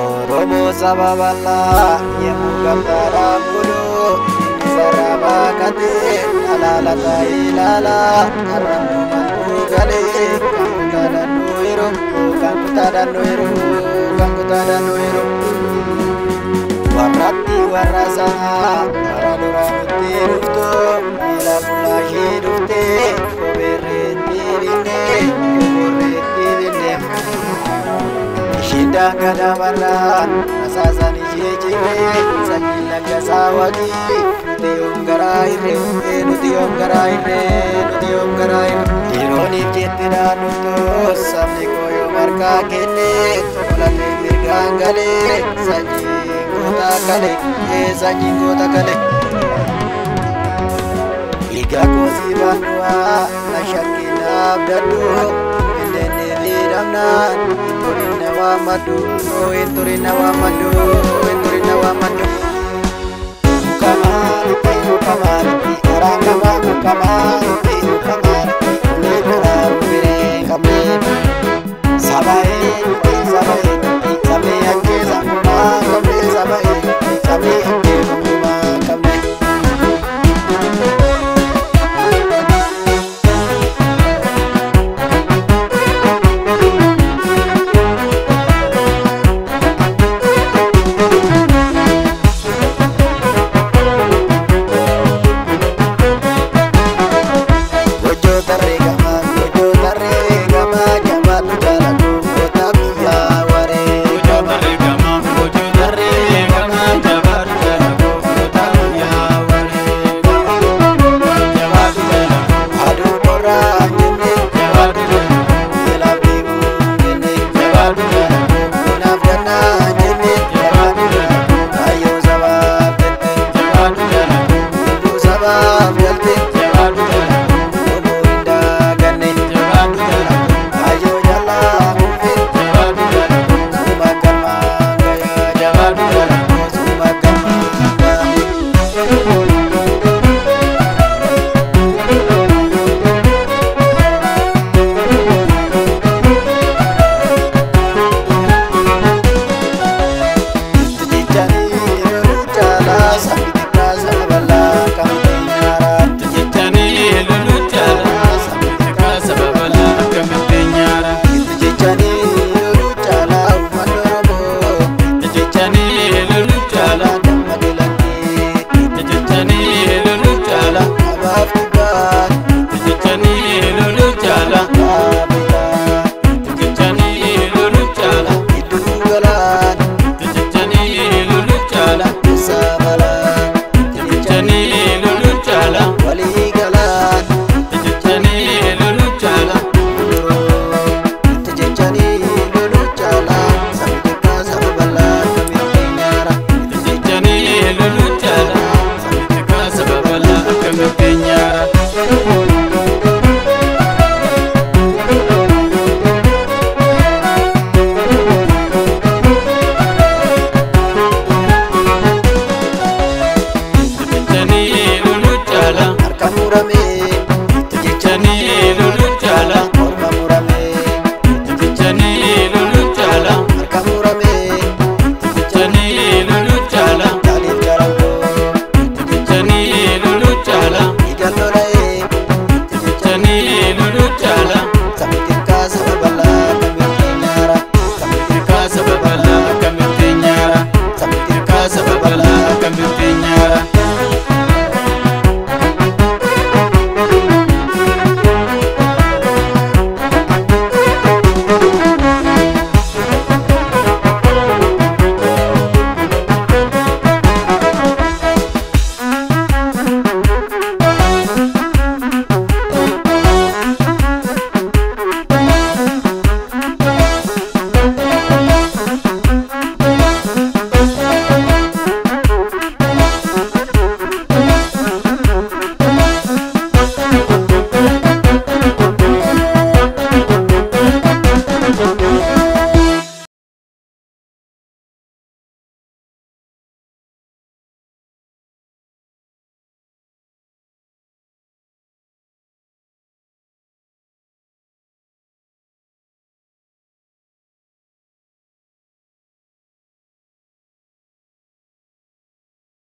Oromoo saba bal'aa yemmuu gamtaadhaan bulu, sarara baakatee alaala ta'ee ilaalaa har'ammoo mantuu galee kan kutaadhaan yeroo kan kutaadhaan yeroo kan kutaadhaan yeroo. Warratti warra sanaa bara duraa nutti dhuftu, miila qullaashee dhuftee kobeerreetti binnee koborreetti binnee. Ishiin daangaa dabarraan rasaasan ishee cirree, sanyiin laggasaa waqii nuti yoom garaa hirree, nuti yoom garaa hirree, nuti yoom garaa hirree. Yerooniif jetti naannuttu sabni koo yoom harkaa kenne, tolatee mirgaan galee sanyiin goota kale, sanyiin goota kale. Dhiiga koosii baandu'aa na shakkiin abdadhu, Finfinnee miidhamnaan hin turin na waammadhu, hin turin na waammadhu, hin turin na waammadhu.